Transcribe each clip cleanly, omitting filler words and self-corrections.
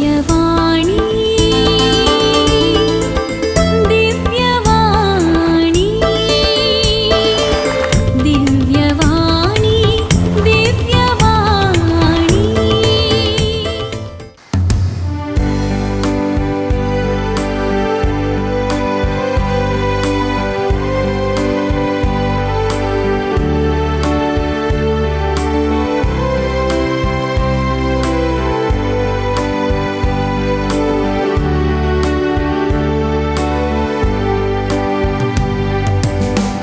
दिव्यवाणी दिव्यवाणी दिव्यवाणी दिव्यवाणी।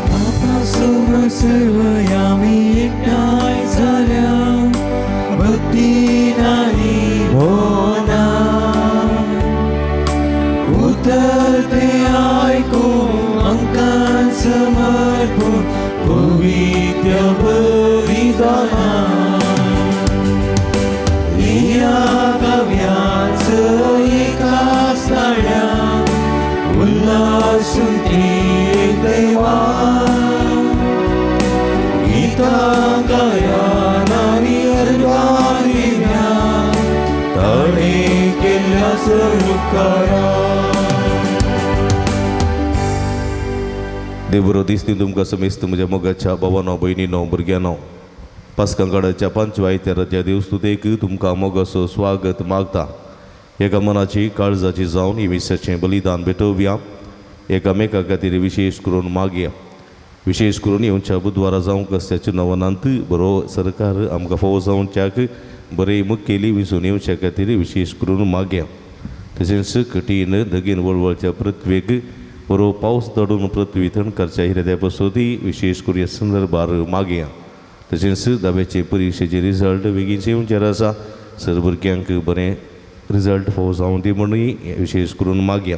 बापासम सर्व आमी एकठांय जाल्या भक्तीन आनी मोनान उतर तें आयकून आमकां समर्पून पवित्र बलिदानान ह्या काव्याच एका साड्या उल्हासून एक देवा गीतां गायन आनी अर्गां दिल्या ताणें केल्ल्या सरुपकारा। देव बरो दीस दी तुमकां समेस्त म्हज्या मोगाच्या भावानो भयणीनो भुरग्यांनो पास्कांकाडाच्या पांचव्या आयत्याराच्या देवस्तुतेक तुमकां मोगाचो स्वागत मागता। एका मनाची काळजाची जावन ही मिसाचें बलिदान भेटोवया। एकामेका खातीर विशेश करून मागया। विशेष करून येवच्या बुधवारा जावंक आसच्या नवनांत बरो सरकार आमकां फावो जावच्याक बरे मुखेली विसून येवच्या खातीर विशेष करून मागया। तशेंच कठीण धगीन वळवळच्या पृथ्वेक बरो पावस धाडून पृथ्वी थंड करच्या हिरद्या पसोती विशेष करून ह्या संदर्भार मागया। तशेंच धाव्याचे परिक्षेचे रिजल्ट बेगीन येवचेर आसा सर भुरग्यांक बरें रिजल्ट फावो जावं दी म्हणूय विशेष करून मागया।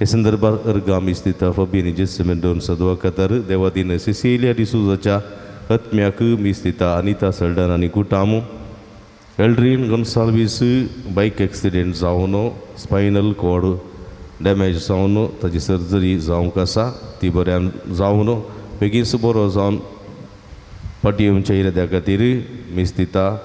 हे संदर्भार अर्गां मिस्तिता फबिनी जेसमेंडोन सदवा कतर देवादीन सिसिलिया डिसूजाच्या आत्म्याक मिस्तिता अनिता सल्डन आनी कुटामू एल्ड्रीन गोन्साल्वीस बायक एक्सिडेंट जावन स्पायनल कॉर्ड डॅमेज जावन ताजी सर्जरी जावंक आसा ती बऱ्यान जावन बेगीन बरो जावन फाटी येवच्या इराद्या खातीर मिस्तिता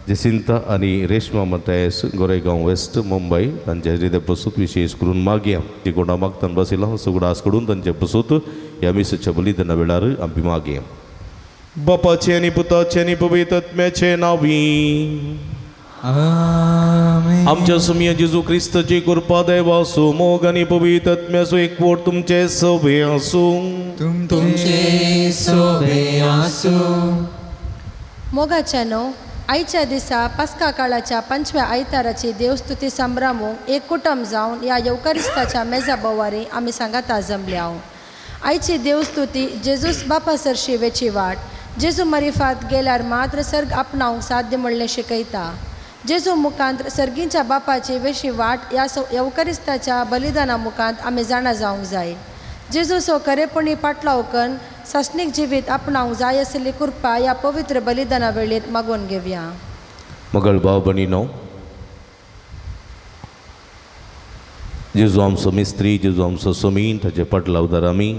जेसिंता आनी रेश्मा मतायस गोरेगांव वेस्ट मुंबय तांच्या हृदय पसूत विशेष करून मागया। ती कोणा मागतान बसिला सुगडास कडून तांचे पसूत ह्या मिसाच्या बलिदाना वेळार आमी मागया। बापाचे आनी पुताचे आनी पवित्र आत्म्याचे नांवी आमेन। आमच्या सुमया जेजू क्रिस्ताची कृपा देवासो मोग आनी पवित्र आत्म्याचो एकवट तुमचे सवे आसूं। तुमचे सोबे आसूं। मोगाच्यानो आयच्या दिसा पास्का काळाच्या पंचव्या आयताराची देवस्तुती संभ्रमूंक एक कुटुंब जावन ह्या येवकारिस्ताच्या मेजा बोवारी आमी सांगाता जमल्या। आयची देवस्तुती जेजूस बापा सरशी वेची वाट जेजू मरिफात गेल्यार मात्र सर्ग आपणावंक साध्य म्हणलें शिकयता। जेजू मुखांत सर्गींच्या बापाची वेशी वाट ह्या येवकारिस्ताच्या बलिदाना मुखांत आमी जाणा जावंक जाय। जेजूचो खरेपणी पाटलाव करून सासणीक जिवीत आपणावंक जाय आशिल्ली कृपा ह्या पवित्र बलिदाना वेळेर मागून घेवया। मगळ भाव भयणीनो जेजू आमचो मिस्त्री जेजू आमचो सोमीन ताचे पाटलावदार आमी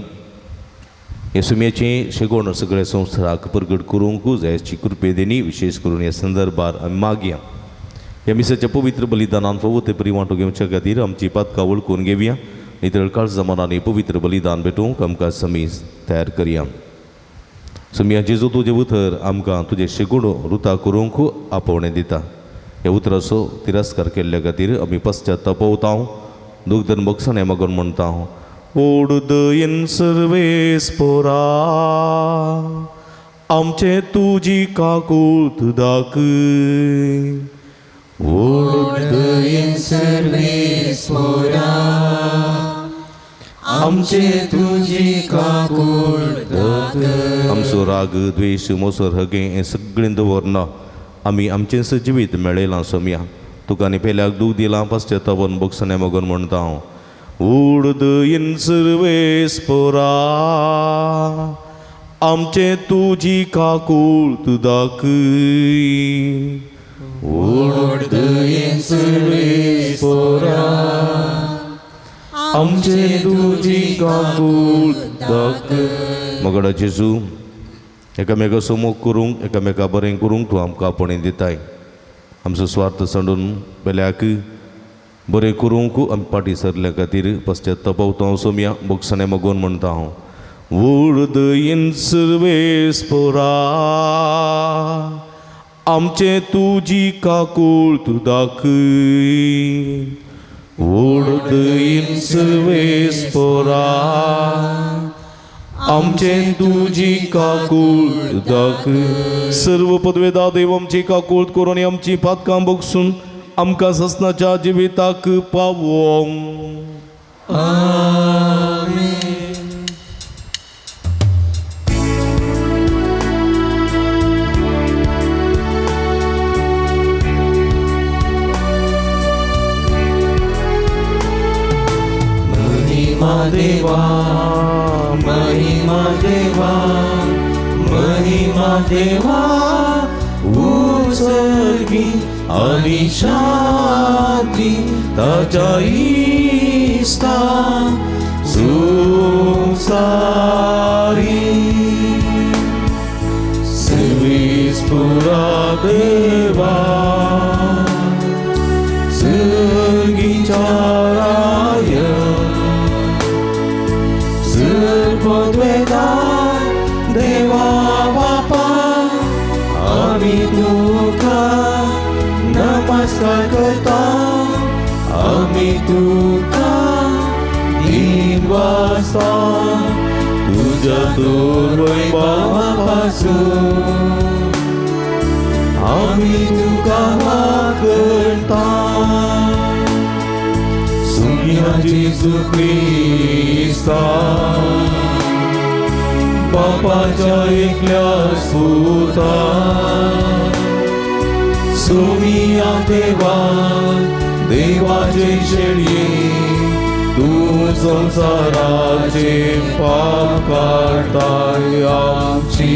हे सुम्याचें शेगोण सगळ्या संवसाराक परगट करूंक जायची कृपे देणी विशेष करून ह्या संदर्भार आमी मागया। ह्या मिसाच्या पवित्र बलिदानान फावो ते परी वांटो घेवच्या खातीर आमची पातकां वळखून घेवया। नितळ काळजा मनांनी पवित्र बलिदान भेटूंक आमकां समीस तयार करया। समिया जेजू तुजें उतर आमकां तुजें शेगुण रुता करूंक आपोवणें दिता। ह्या उतराचो तिरस्कार केल्ल्या खातीर आमी पश्चातापवता दुग्धन बक्षाणे मागून म्हणटा ओड दयेन सर्वेस पोरा आमचे तुजी काकूत दाखय। ओड दयेन सर्वेस पोरा आमचे तुजी काकूत दाखय। आमचो राग द्वेश मोसर हगें हें सगळें दवरना आमी आमचेंच जिवीत मेळयलां सोमया तुका आनी पेल्याक दूख दिलां पश्चातापन बक्षाणे मागून म्हणटा हांव ओड दयेन सर्वेस पोरा आमचे तुजी काकूत दाखय। ओड दयेन सर्वेस पोरा आमचे तुजी काकूत दाखय। मगडा जेजू एकामेका मोग करूंक एकामेका बरें करूंक तूं आमकां आपोवणें दिताय। आमचो स्वार्थ सांडून पेल्याक बरें करूंक आमी फाटीं सरल्या खातीर पश्चातापावता सोमया बोगसाणे मागून म्हणटा हांव. वुर्द इन सर्वेस पोरा आमचें तुजी काकूळ तूं दाखय. वुर्द इन सर्वेस पोरा आमचें तुजी काकूळ दाखय. सर्व पदवेदा देव आमची काकूळ करून आमची पातकां बगसून आमकां ससनाच्या जिविताक पावोंक. महिमा देवा महिमा देवा महिमा देवा उत्सर्गी आनी शांती ताच्या इस्ता संसारी सर्वीस पुरा देवा सर्गीच्या राय सर्पद्वेदा देवा बापा आमी तुका नमस्कार करता आमी तुका दिनवासा तुज्या दुर्वैभावा पासून आमी तुका वागता सुम्या जेजू क्रिस्ता बापाच्या एकल्या सुता सुमिया देवा देवाचे शेळये तूं संवसाराचे पाप काडताय आमची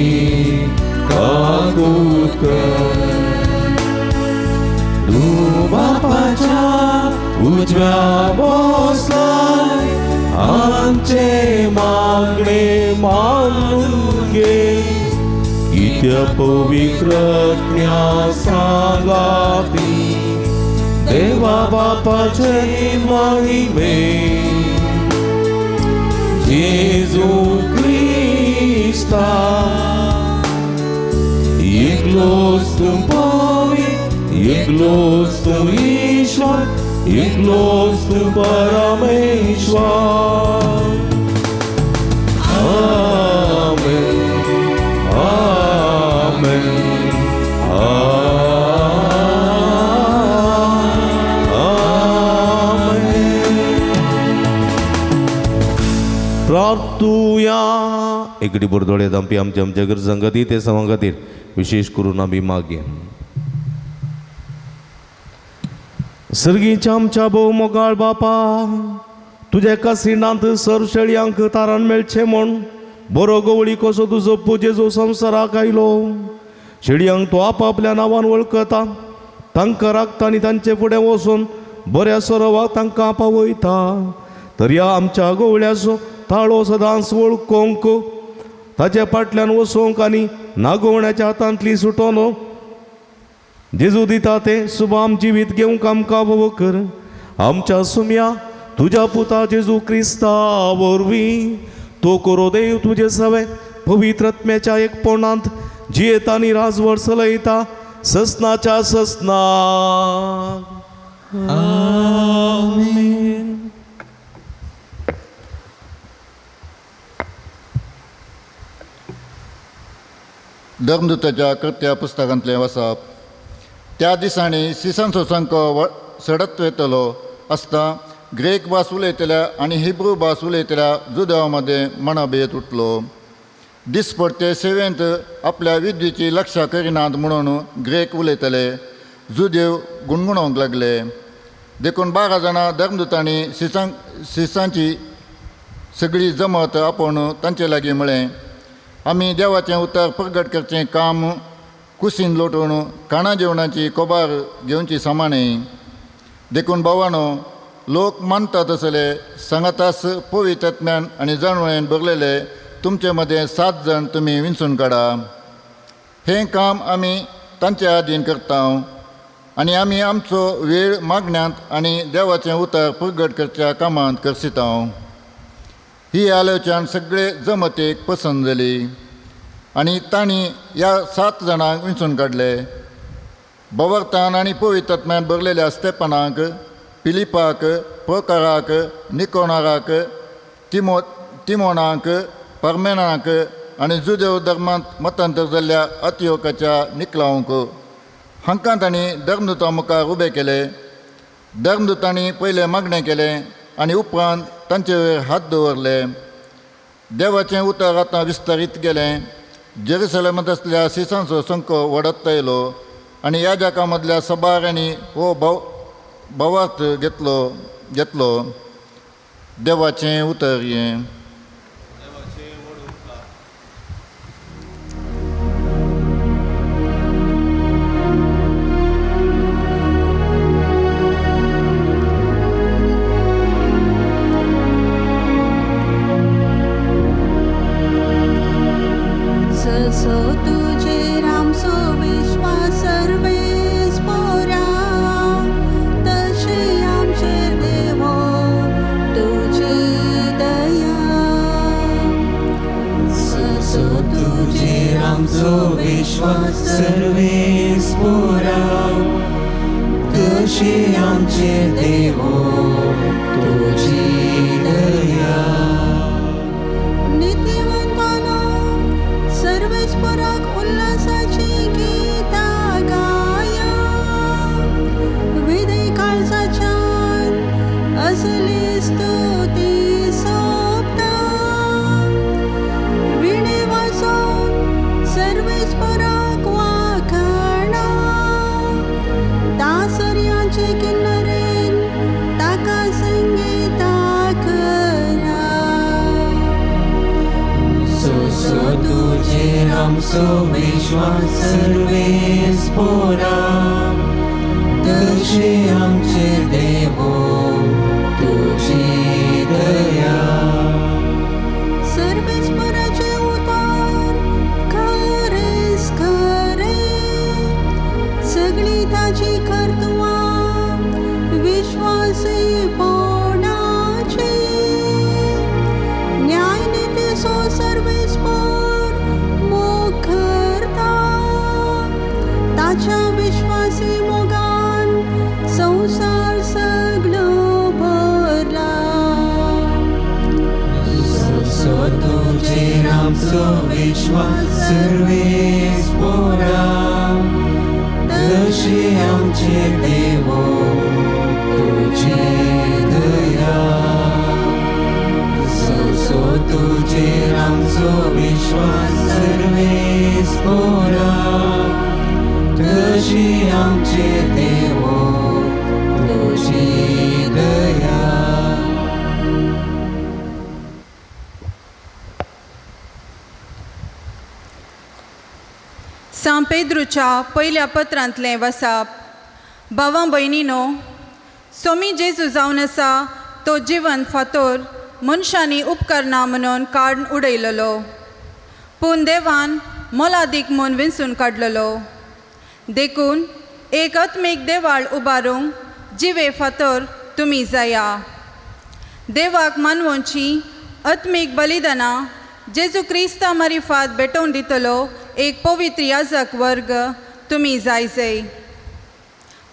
काकूत कर. तूं बापाच्या उजव्या बसलाय आमचे मागणे मानून घे. कित्या पवित्रज्ञा सांगाती देवा बापाचे महिमे जेजू क्रिस्ता एकलोच तूं पवित्र एकलोच तूं ईश्वर एकलोच तूं परमेश्वर. आमेन आमेन आमेन. प्रार्थुया. एकडे बोरदोळे दामपी आमच्या आमच्या गरजां खातीर ते समां खातीर विशेष करून आमी मागया. सर्गीच्या आमच्या भोव मोगाळ बापा तुज्या एका सिंडांत सर शेळयांक तारान मेळचें म्हूण बरो गवळी कसो तुजो पुजेचो संवसाराक आयलो. शेळयांक तो आपापल्या नांवान वळखता तांकां राखता आनी तांचे फुडें वचून बऱ्या सरोवाक तांकां पावयता. तर ह्या आमच्या गवळ्याचो ताळो सदांच वळखोंक ताच्या फाटल्यान वचोंक आनी नागोवण्याच्या हातांतली सुटोन जेजू दिता तें सुबाम जिवीत घेवंक आमकां भोव कर. आमच्या सुम्या तुज्या पुता जेजू क्रिस्ता वरवीं तो करो देव तुजे सवे पवित्र आत्म्याच्या एकपणांत जियेता आनी राजवट चलयता ससनाच्या ससना. आमेन. धर्मदूताच्या कृत्या पुस्तकांतलें वसप. त्या दिसांनी सिसांचो संको सडत वेतलो आसता ग्रेक भास उलयतल्या आनी हिब्रू भास उलयतल्या जुदेवा मदें मनाभेद उठलो. दिसपडते सेवेंत आपल्या विद्येची लक्षां करिनात म्हणून ग्रेक उलयतले जुदेव गुणगुणोवंक लागले. देखून 12 जाणां धर्मदूतांनी सिसांची सगळी जमत आपोवन तांचे लागीं म्हळें, आमी देवाचें उतर प्रगट करचें काम कुशीन लोटून खाणा जेवणाची कोबार घेवची सामानय. देखून भावानो लोक मानतात तसले सांगातास पवित्र ज्ञान आनी जाणवयेन भरलेले तुमचे मदें 7 जाण तुमी विंचून काडा. हें काम आमी तांचे आदीन करता आनी आमी आमचो वेळ मागण्यांत आनी देवाचें उतर प्रगट करच्या कामांत करसिता. ही आलोचन सगळे जमतेक पसंत जाली आनी तांणी ह्या 7 जाणांक विंचून काडले. बवर्तान आनी पवित्रत्म्यान भरलेल्या स्तेपनाक, पिलिपाक, प्रोकाराक, निकोनाराक, तिमोनाक, परमेनाक आनी जुदेव धर्मांत मतांतर जाल्ल्या अतियोकाच्या निकलावंक हांकां तांणी धर्मदुता मुखार उबे केले. धर्मदुतांनी पयलें मागणें केलें आनी उपरांत तांचे वयर हात दवरले. देवाचें उतर आतां विस्तारीत गेलें. जेरुसलेमांत आसल्या सिसांचो संको वाडत आयलो आनी ह्या जाका मदल्या सबारांनी हो भावार्थ घेतलो. देवाचें उतर हें. सांत पेद्रूच्या पयल्या पत्रांतलें वसाप. भावां भयणीनो, सोमी जेजू जावन आसा तो जिवन फातोर मनशांनी उपकरना म्हणून काडून उडयलेलो, पूण देवान मोलादीक म्हूण विंचून काडलेलो. देखून एक आत्मीक देवाळ उबारूंक जिवे फातोर तुमी जाया. देवाक मानवोची आत्मीक बलिदानां जेजू क्रिस्ता मारिफात भेटोवन दितलो एक पवित्र याजक वर्ग तुमी जाय जाय.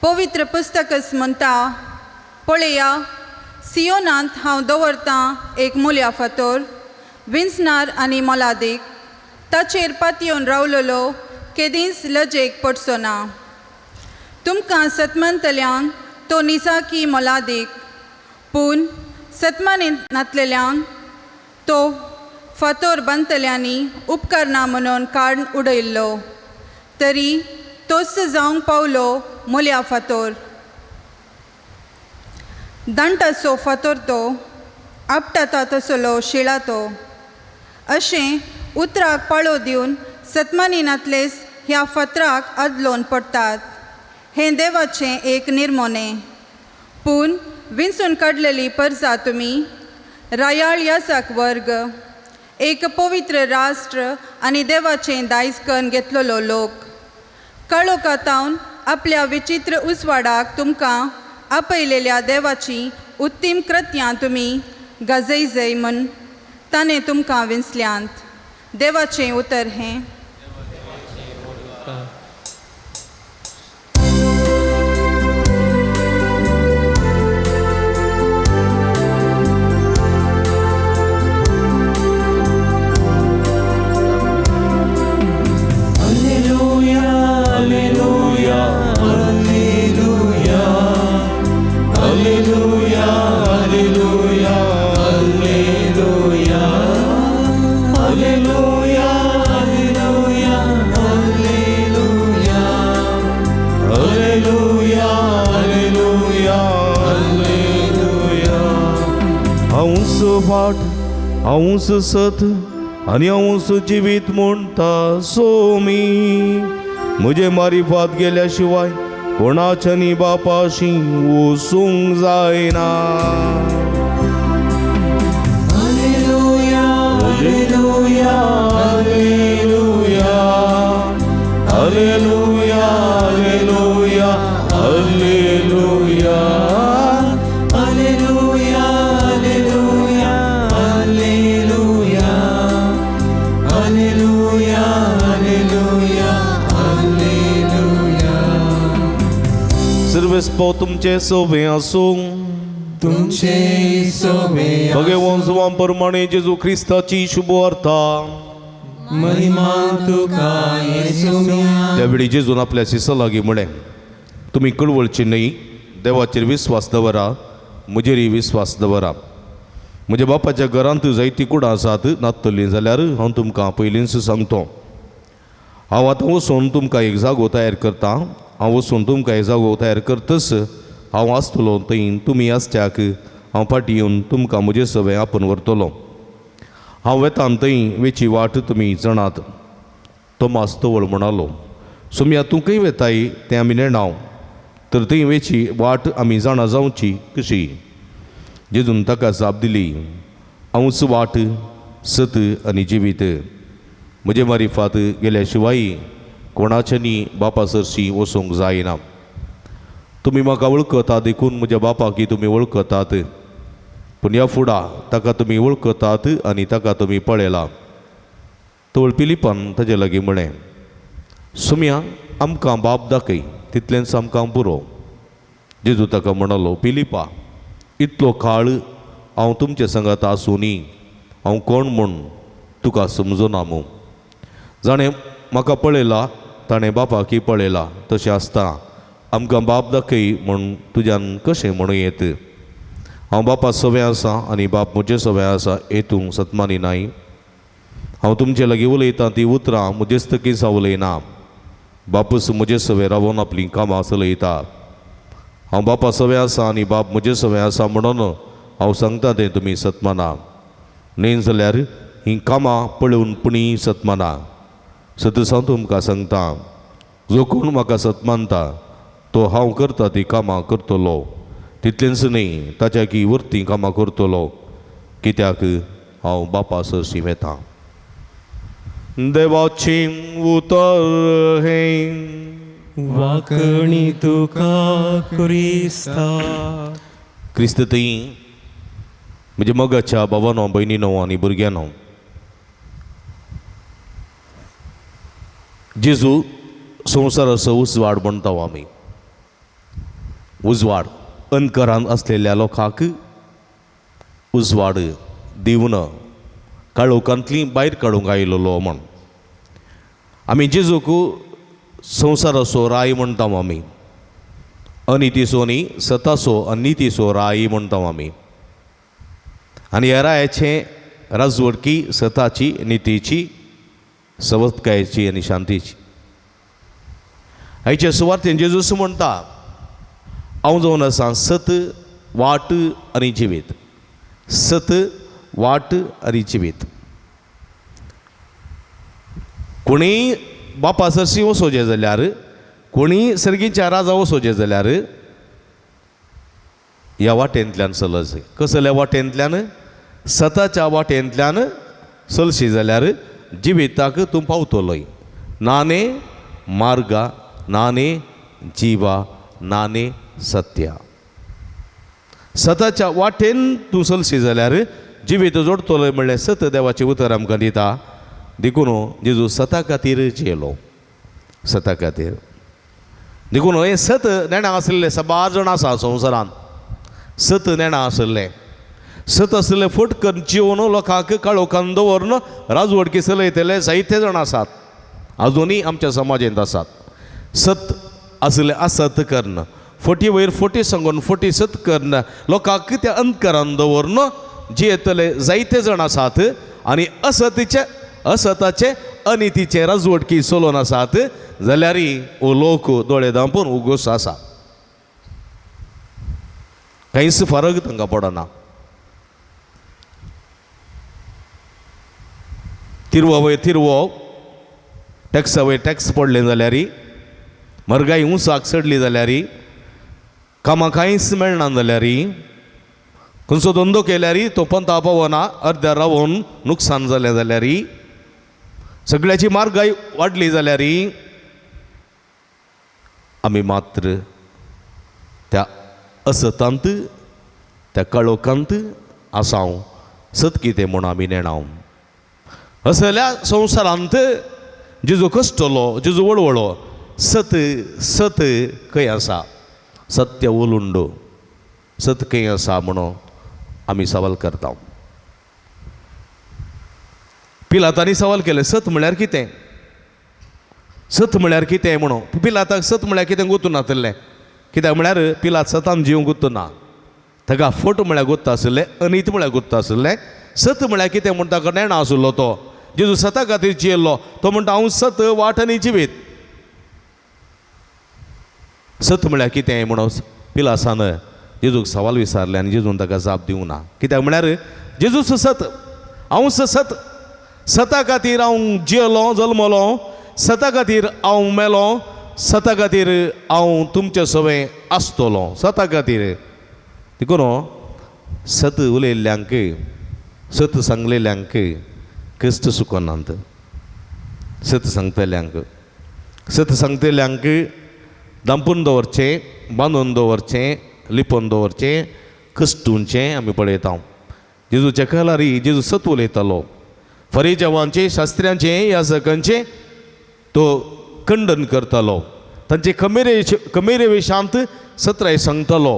पवित्र पुस्तकच म्हणटा, पळया सियोनांत हांव दवरतां एक मुल्या फातोर विंचणार आनी मोलादीक, ताचेर पातयेवन रावलेलो केदींच लजेक पडचो ना. तुमकां सतमंतल्यांक तो निजाकी मोलादीक, पूण सतमानीत नातलेल्यांक तो फातोर बांदतल्यांनी उपकरणां म्हणून काडून उडयल्लो, तरी तोच जावंक पावलो मुल्या फातोर. दांटाचो फातोर तो आपटाता तसलो शिळा तो. अशें उतराक पाळो दिवन सतमानिनातलेच ह्या फातराक आदलोवन पडटात. हें देवाचें एक निर्मोणें. पूण विंचून काडलेली परजा तुमी, रायाळ याजक वर्ग, एक पवित्र राष्ट्र आनी देवाचें दायज करून घेतलेलो लोक, काळोखांतावन आपल्या विचित्र उजवाडाक तुमकां आपयलेल्या देवाची उत्तीम कृत्यां तुमी गाजय म्हूण ताणें तुमकां विंचल्यांत. देवाचें उतर हें. हांवूच वाट, हांवूच सत आनी हांवूच जिवीत म्हणटा सोमी. म्हजे मारिफात गेल्या शिवाय कोणाच्यानी बापाशी वचूंक जायना. Hallelujah, hallelujah, hallelujah, hallelujah, hallelujah, hallelujah, hallelujah, hallelujah, hallelujah, hallelujah, hallelujah. सर्वेस्पो तुमचे सोबे आसूं. तुमचे सोबे. भगवान जुवां प्रमाणे जेजू क्रिस्ताची शुभ वार्ता. महिमा तुका येसुम्या. त्यावेळी जेजून आपल्या शिसां लागीं म्हळें, तुमी कळवळची न्हय, देवाचेर विस्वास दवरा, म्हजेरय विस्वास दवरा. म्हज्या बापाच्या घरांत जायतीं कुडां आसात, नातलीं जाल्यार हांव तुमकां पयलींच सांगतो. हांव आतां वचून तुमकां एक जागो तयार करतां. हांव वचून तुमकां एक जागो तयार करतच हांव आसतलो थंय तुमी आसच्याक हांव फाटीं येवन तुमकां म्हजे सवें आपोवन व्हरतलो. हांव वेता थंय वेची वाट तुमी जाणात. तोमास तवळ म्हणालो, सोम्या तूं खंय वेताय तें आमी नेणाव, तर थंय वेची वाट आमी जाणा जावची कशी? जेजून ताका जाप दिली, हांवूच वाट, सत आनी जिवीत. म्हजे मारिफात गेल्या शिवाय कोणाच्यानी बापा सरशी वचूंक जायना. तुमी म्हाका वळखतात देखून म्हज्या बापाक तुमी वळखतात, पूण ह्या फुडा ताका तुमी वळखतात आनी ताका तुमी पळयला. तवळ पिलिपान ताजे लागीं म्हळें, सुम्या आमकां बाप दाखय, तितलेंच आमकां पुरो. जेजू ताका म्हणालो, पिलिपा, इतलो काळ हांव तुमचे संगात आसूनी हांव कोण म्हूण तुका समजुना मू? जाणें म्हाका पळयला ताणें बापाकय पळयला. तशें आसता आमकां बाप दाखय म्हूण तुज्यान कशें म्हणूं येत? हांव बापा सवें आसा आनी बाप म्हजे सवें आसा हेतूंक सतमानी नाय. हांव तुमचे लागीं उलयतां ती उतरां म्हजेच तकीसां उलयना, बापूस म्हजे सवें रावोन आपलीं कामां चलयता. हांव बापा सवें आसा आनी बाप म्हजे सवें आसा म्हणून हांव सांगता तें तुमी सतमाना. न्हय जाल्यार हीं कामां पळोवन पुणी सतमाना. सतस हांव तुमकां सांगता, जो कोण म्हाका सतमानता तो हांव करता ती कामां करतलो, तितलेंच न्हय ताच्या की वरतीं कामां करतलो, कित्याक हांव बापा सरशी वेता. देवाचें उतर हें. वाकणी तुका क्रिस्ता. क्रिस्त थंय म्हज्या मोगाच्या भावानो, भयणीनो आनी भुरग्यांनो, जेजू संवसाराचो उजवाड म्हणटा आमी. उजवाड अंधकारान आसलेल्या लोकांक उजवाड दिवन काळोखांतली भायर काडूंक आयलेलो म्हण आमी जेजूक संवसाराचो राय म्हणटा आमी. अनितीचो न्ही, सताचो अनितीचो राय म्हणटा आमी. आनी ह्या रायाचें राजवटकी सताची, नितीची, सवतकायेची आनी शांतीची. आयचे सुवार्तेन जेजूस म्हणटा, हांव जावन आसा सत, वाट आनी जिवीत. सत, वाट आनी जिवीत. कोणीय बापा सरशी वचोचें जाल्यार, कोणीय सर्गीच्या राजा वचोचें जाल्यार ह्या वाटेंतल्यान चलचें. कसल्या वाटेंतल्यान? सताच्या वाटेंतल्यान चलशी जाल्यार जिविताक तूं पावतलोय. नाने मार्गा, नाने जिवा, नाने सत्या. सताच्या वाटेन तूं चलशी जाल्यार जिवीत जोडतलो म्हणल्यार सत देवाचें उतर आमकां दिता. देखून जेजू सता खातीर जियेलो, सता खातीर. देखून हें सत नेणा आशिल्लें साबार जाण आसा संवसारांत, सत नेणा आशिल्लें, सत आशिल्लें फट करून जिवन लोकांक काळोखान दवरून राजवटकी चलयतले जायते जाण आसात, आजुनूय आमच्या समाजांत आसात. सत आशिल्लें असत कर्ण, फटी वयर फटी सांगून फटी सत कर्ण लोकांक त्या अंधकारान दवरून जियेतले जायते जाण आसात आनी असतीचे असताचे अनितीचे राजवटकी चलोवन आसात. जाल्यारय हो लोक दोळे धांपून उगोस आसा, कांयच फरक तांकां पडना. तिरवो वयर तिरवो, टॅक्सा वयर टॅक्स पडलें जाल्यार, म्हारगाय उंचाक चडली जाल्यार, कामां कांयच मेळना जाल्यार, खंयचो धंदो केल्यार तो पंता पावना, अर्द्या रावून नुकसान जालें जाल्यार, सगळ्याची म्हारगाय वाडली जाल्यार, आमी मात्र त्या असतांत त्या काळोखांत आसाव. सत कितें म्हूण आमी नेणाव. असल्या संवसारांत जेजू कश्टलो, जेजू वळवळो, सत सत खंय आसा, सत्य उलुंडो सत खंय आसा म्हणून आमी सवाल करता. पिलातांनी सवाल केलें, सत म्हळ्यार कितें, सत म्हळ्यार कितें म्हणून. पिलाताक सत म्हळ्यार कितें गुतूं नातिल्लें, कित्याक म्हळ्यार पिलात सतान जिवंक गुतूं ना, ताका फट म्हळ्यार गुत्ता आशिल्लें, अनीत म्हळ्यार गुत्ता आशिल्लें. सत म्हळ्यार कितें म्हूण ताका नेणा आशिल्लो तो. जेजू सता खातीर जियेल्लो, तो म्हणटा हांव सत वाट आनी जिवीत. सत म्हळ्यार कितें म्हणून पिलासान जेजूक सवाल विचारलें आनी जेजून ताका जाप दिवंक ना. कित्याक म्हळ्यार जेजूच सत, हांव सत, सता खातीर हांव जियेलो, जल्मलो, सता खातीर हांव मेलो, सता खातीर हांव तुमचे सवें आसतलो, सता खातीर. देखून सत उलयल्ल्यांक, सत सांगलेल्यांक कश्ट सुकनात. सत सांगतल्यांक, सत सांगतल्यांक दांपून दवरचें, बांदून दवरचें, लिपोवन दवरचें, कश्टुंचें आमी पळयता. जेजूच्या कलारी जेजू सत उलयतालो. फरिजेवांचें, शास्त्र्यांचें, याजकांचें तो खंडन करतालो, तांचे कमेरे विशांत सत्राय सांगतालो.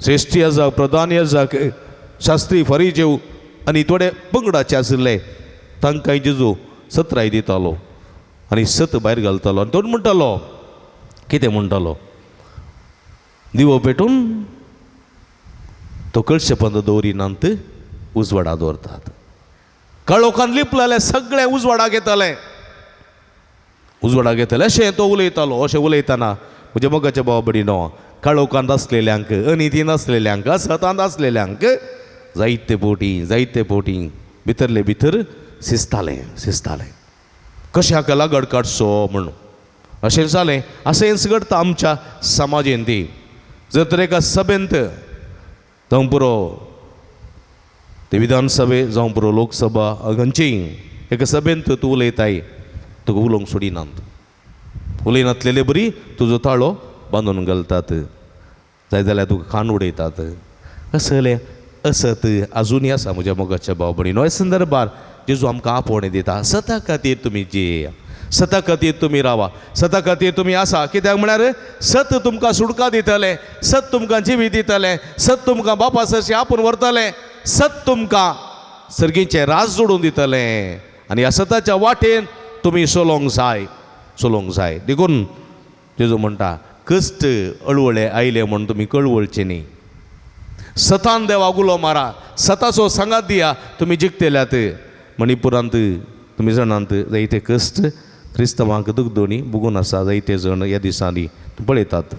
श्रेश्ठ याजक, प्रधान याजक, शास्त्री, फरिजेव आनी थोडे पंगडाचे आशिल्ले, तांकांय जेजू सत्राय दितालो आनी सत भायर घालतालो. आनी तो म्हणटालो, कितें म्हणटालो, दिवो पेटून तो कळशे पंद दवरिनात, उजवाडा दवरतात. काळोखान लिपलेलें सगळें उजवाडाक येतालें, उजवाडाक येतालें. अशें तो उलयतालो. अशें उलयतना म्हज्या मोगाच्या भावा भयणीनो, काळोखांत आसलेल्यांक, अनितीन आसलेल्यांक, असतांत आसलेल्यांक जायते पोटी जायते पोटी भितरले भितर शिजतालें, शिजतालें, कशें हाका लागड काडचो म्हणून. अशें जालें, अशेंच घडटा आमच्या समाजेंत. जर तर एका सभेंत, जावं पुरो ते विधानसभे, जावं पुरो लोकसभा, खंयचीय एका सभेंत तूं उलयताय, तुका उलोवंक सोडिनात, उलयनातलेले बरी तुजो ताळो बांदून घालतात, जाय जाल्यार तुका खाण उडयतात. असलें असत आजुनूय आसा म्हज्या मोगाच्या भाव भयणीनो. ह्या संदर्भार जेजू आमकां आपोवणें दिता, सता खातीर तुमी जियेया, सता खातीर तुमी रावा, सता खातीर तुमी आसा. कित्याक म्हळ्यार सत तुमकां सुटका दितलें, सत तुमकां जिवीत दितलें, सत तुमकां बापा सरशी आपूण व्हरतलें, सत तुमकां सर्गीचें राज जोडून दितलें. आनी ह्या सताच्या वाटेन तुमी चलोवंक जाय, चलोवंक जाय. देखून जेजू म्हणटा, कश्ट अळवळे आयले म्हूण तुमी कळवळचे न्ही. सतान देवाक उलो मारा, सताचो सांगात दिया, तुमी जिखतल्यात. मणिपुरांत तुमी जाणांत जायते कश्ट क्रिस्तांवांक दुखदोणी भोगून आसा, जायते जण ह्या दिसांनी पळयतात.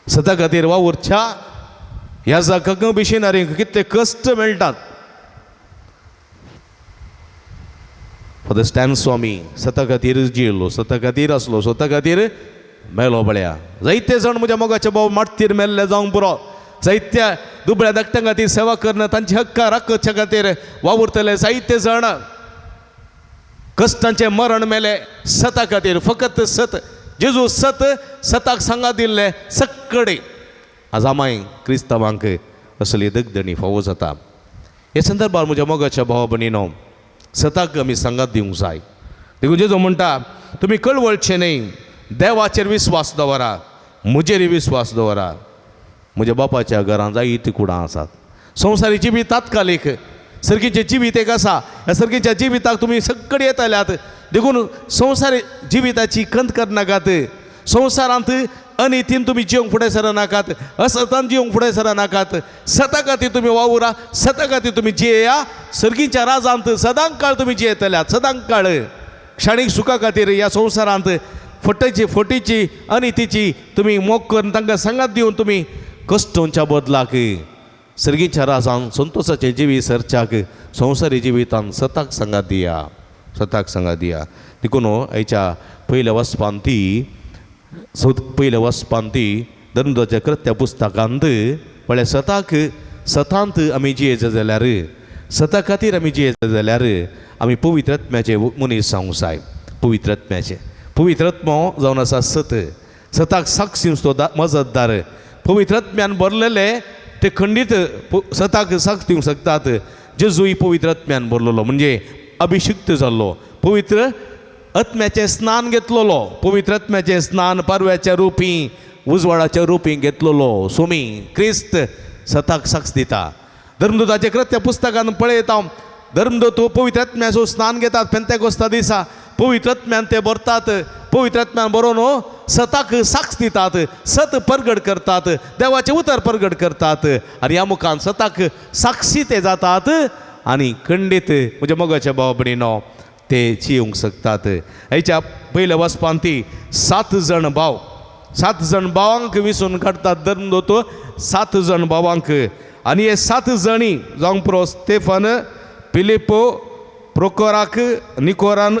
सता खातीर वावुरच्या ह्या जाकाक मिशनरींक कितले कश्ट मेळटात. फादर स्टॅन स्वामी सता खातीर जियेलो, सता खातीर आसलो, सता खातीर मेलो पळया. जायते जाण म्हज्या मोगाचे भाव माटतीर मेल्ले जावंक पुरो. जायत्या दुबळ्या धाकट्यां खातीर सेवा करणं, तांचे हक्क राखच्या खातीर वावुरतले जायते जाण कश्टांचें मरण मेले सता खातीर. फकत सत जेजू सत सताक सांगा दिल्लें सक्कडे. आज आमाय क्रिस्तांवांक असली दगदणी फावो जाता. हे संदर्भार म्हज्या मोगाच्या भावा भयणीनो, सताक आमी सांगात दिवंक जाय. देखून जेजू म्हणटा, तुमी कळवळचे न्हय, देवाचेर विस्वास दवरा, म्हजेर विस्वास दवरा. म्हज्या बापाच्या घरांत जायतीं कुडां आसात. संवसारी जिवीत तात्कालीक, सर्गीचें जिवीत एक आसा. ह्या सर्गीच्या जिविताक तुमी सगळे येतल्यात. देखून संवसारी जिविताची खंत करनाकात. संवसारांत अनितीन तुमी जिवंक फुडें सरनाकात, असतान जिवंक फुडें सरनाकात. सता खातीर तुमी वावुरा, सता खातीर तुमी जियेया. सर्गीच्या राजांत सदां काळ तुमी जियेतल्यात, सदां काळ. क्षणीक सुखा खातीर ह्या संवसारांत फटीची फटीची अनितीची तुमी मोग करून तांकां सांगात दिवन तुमी कश्टोंच्या बदलाक सर्गीच्या राजान संतोशाचें जिवीत सरच्याक संवसारी जिवितान सताक सांगात दिया, सताक सांगात दिया. देखून आयच्या पयल्या वचपान ती पयल्या वचपान ती धर्मदाच्या कृत्या पुस्तकांत पळय, सताक सतांत आमी जियेचे जाल्यार, सता खातीर आमी जियेचे जाल्यार आमी पवित्र आत्म्याचे मनीस जावंक जाय. पवित्र आत्म्याचे, पवित्र आत्मो जावन आसा सत, सताक साक्षी तो मजतदार. पवित्र आत्म्यान भरलेले ते खंडीत सताक साक्ष दिवंक शकतात. जेजूय पवित्र आत्म्यान भरलेलो, म्हणजे अभिषिक्त जाल्लो, पवित्र आत्म्याचें स्नान घेतलेलो, पवित्र आत्म्याचें स्नान पारव्याच्या रुपी उजवाडाच्या रुपी घेतलेलो सोमी क्रिस्त सताक साक्ष दिता. धर्मदूताचे कृत्य पुस्तकान पळयता, धर्मदूत पवित्र आत्म्याचो स्नान घेतात पेंतेकोस्ता दिसा, पवित्र आत्म्यान ते भरतात, पवित्र आत्म्यान बरोवन सताक साक्ष दितात, सत परगट करतात, देवाचें उतर परगट करतात आनी ह्या मुखान सताक साक्षी ते जातात आनी खंडीत म्हज्या मोगाच्या भाव भयणीनो ते जिवंक शकतात. हेच्या पयल्या वचपान ती 7 जण भाव, 7 जण भावांक विसून काडटात धर्मदूत, 7 जण भावांक. आनी हे 7 जणी जावंक पुरो स्टेफन, पिलिपो, प्रोकोराक, निकोरान,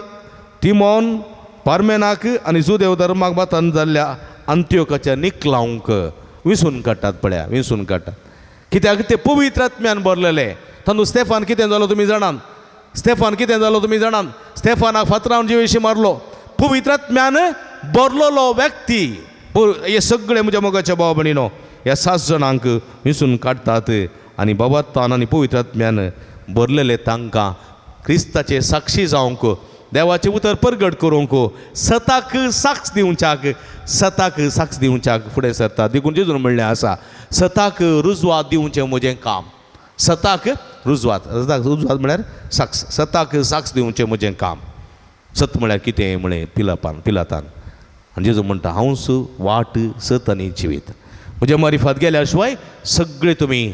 तिमोन, पार्मेनाक आनी जुदेव धर्माक बातान जाल्ल्या अंत्योकाच्या निकलावंक विसून काडटात. पळया, विसून काडटात कित्याक ते पवित्र आत्म्यान भरलेले. तातूंत स्टेफान कितें जालो तुमी जाणात, स्टेफान कितें जालो तुमी जाणात, स्टेफानाक फातरावन जिवेशी मारलो. पवित्र आत्म्यान भरलेलो व्यक्ती. हे सगळे म्हज्या मोगाच्या भाव भयणीनो ह्या 7 जाणांक विसून काडटात आनी बाबात्तान आनी पवित्र आत्म्यान भरलेले तांकां क्रिस्ताचे साक्षी जावंक, देवाचें उतर परगट करूंक, सताक साक्ष दिवच्याक, सताक साक्ष दिवच्याक फुडें सरता. देखून जेजून म्हणलें आसा, सताक रुजवात दिवचें म्हजें काम. सताक रुजवात, सताक रुजवात म्हळ्यार साक्ष, सताक साक्ष दिवचें म्हजें काम. सत म्हळ्यार कितें म्हळें पिलापान, पिलातान. आनी जेजू म्हणटा, हांवच वाट, सत आनी जिवीत, म्हज्या मारिफात गेल्या शिवाय सगळे तुमी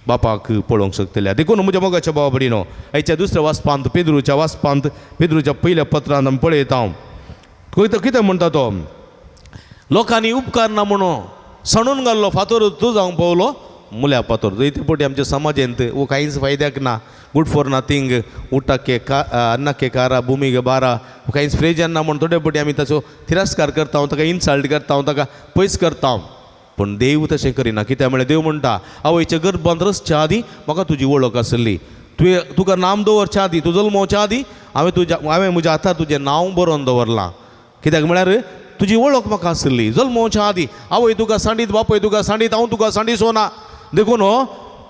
बापाक पळोवंक शकतले. देखून म्हज्या मोगाच्या भावा भयणीनो, आयच्या दुसऱ्या वाचपांत, पेद्रूच्या वाचपांत, पेद्रूच्या पयल्या पत्रांत आमी पळयता, कितें म्हणटा तो, लोकांनी उपकारना म्हणून सणून घाल्लो फातोर तूं जावंक पावलो मुल्या फातोर. इतले पटी आमच्या समाजेंत वो कांयच फायद्याक ना, गुड फॉर नथींग, उटाके का अन्नाके कारा भुमीगे बारा, कांयच प्रयोजन ना म्हूण थोडे पटी आमी ताचो तिरस्कार करता, ताका इन्सल्ट करता, ताका पयस करता. पूण देव तशें करिना. कित्याक म्हळ्यार देव म्हणटा, आवयच्या गर्भांत रचच्या आदीं म्हाका तुजी वळख आसली, तुवें तुका नाम दवरच्या आदीं, तूं जल्मोवच्या आदीं हांवें म्हज्या हातार तुजें नांव बरोवन दवरलां. कित्याक म्हळ्यार तुजी वळख म्हाका आसली जल्मोवच्या आदीं. आवय तुका सांडीत, बापूय तुका सांडीत, हांव तुका सांडीसो ना. देखून हो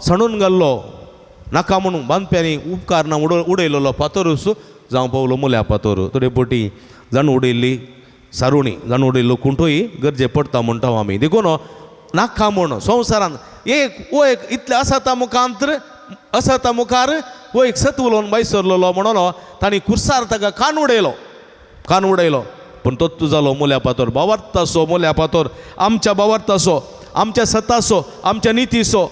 सांडून घाल्लो नाका म्हणून बांदप्यांनी उपकार ना उडयलेलो फातोरूच जावं पावलो मुल्या फातोर. थोडे पटी जाण उडयल्ली सारुणी, जाण उडयल्लो कुंटोय गरजे पडटा म्हणटा आमी. देखून नाका म्हूण संवसारांत एक वो एक इतलें आसा मुखांत आसा मुखार वो एक सत उलोवन भायर सरलेलो म्हणून तांणी कुर्सार ताका कान उडयलो, कान उडयलो. पूण तो जालो मुल्या पातोर, बावार्थासो मुल्या पातोर, आमच्या बावार्थासो, आमच्या सतासो, आमच्या नितीचो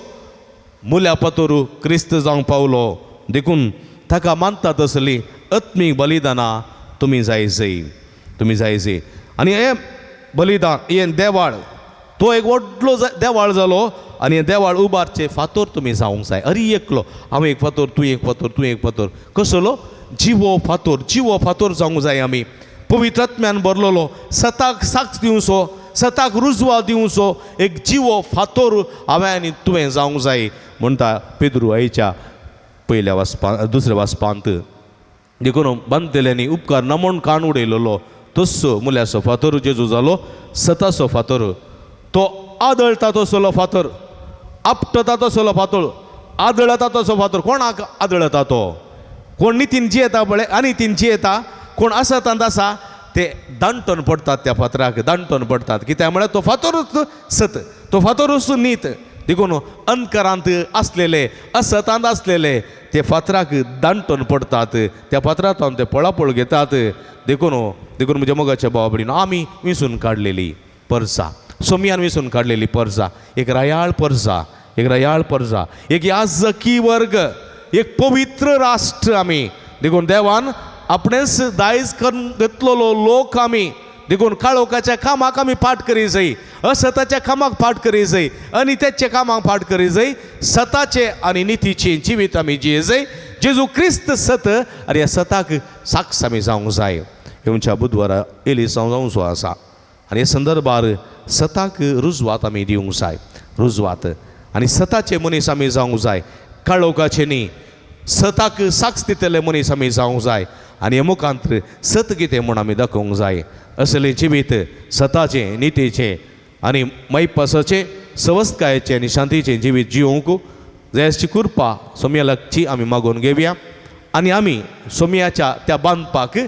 मुल्या पातोर क्रिस्त जावंक पावलो. देखून ताका मानता तसली आत्मीक बलिदानां तुमी जाय जय, तुमी जाय जय. आनी हें बलिदान, हें देवाळ, तो एक व्हडलो देवाळ जालो आनी हें देवाळ उबारचे फातोर तुमी जावंक जाय. अरे एकलो हांव एक फातोर, तूं एक फातोर, तूं एक फातोर, कसलो जिवो फातोर, जिवो फातोर जावंक जाय आमी. पवित्र आत्म्यान भरलेलो, सताक साक्ष दिवचो, सताक रुजवा दिवचो एक जिवो फातोर हांवें आनी तुवें जावंक जाय म्हणटा पेद्रू आयच्या पयल्या वाचपा दुसऱ्या वाचपांत. देखून बांदतल्यांनी उपकार ना म्हूण कान उडयलेलो तस्सो मुल्याचो फातर जेजू जालो सताचो फातर. तो आदळता तसलो फातर, आपटता तसलो फातर, आदळता तसो फातर. कोणाक आदळता तो? कोण नितीन जियेता पळय आनी तीन जियेता, कोण आसा तांत आसा ते दांटोन पडटात त्या फातराक, दांटोन पडटात. कित्याक म्हळ्यार तो फातरूच सत, तो फातरूच नीत. देखून अंधकारांत आसलेले, असतांत आसलेले ते फातराक दांटोन पडटात, त्या फातरांत ते पळापळ घेतात. देखून देखून म्हज्या मोगाच्या भावा भयणीनो, आमी विंचून काडलेली परसा, सोमयान विंचून काडलेली परसा, एक रायाळ परसा, एक रायाळ परसा, एक याजकी वर्ग, एक पवित्र राष्ट्र आमी. देखून देवान आपणेच दायज करून घेतलेलो लोक आमी. देखून काळोखाच्या कामाक आमी पाठ करी जाय, असताच्या कामाक पाठ करी जाय आनी त्याच्या कामाक पाठ करी जाय. सताचे आनी नितीचे जिवीत आमी जिये जाय. जेजू क्रिस्त सत आनी ह्या सताक साक्ष आमी जावंक जाय. येवच्या बुधवारा एलिसांव जावचो आसा आनी हे संदर्भार सताक रुजवात आमी दिवंक जाय, रुजवात आनी सताचे मनीस आमी जावंक जाय, काळोखाचे न्ही. सताक साक्ष दितले मनीस आमी जावंक जाय आनी हे मुखांत सत कितें म्हूण आमी दाखोवंक जाय. असलें जिवीत सताचें, नितीचें आनी मैपासाचें, सवस्तकायेचें आनी शांतीचें जिवीत जिवंक जयाची कृपा सोमया लागची आमी मागोवन घेवया. आनी आमी सोमयाच्या त्या बांदपाक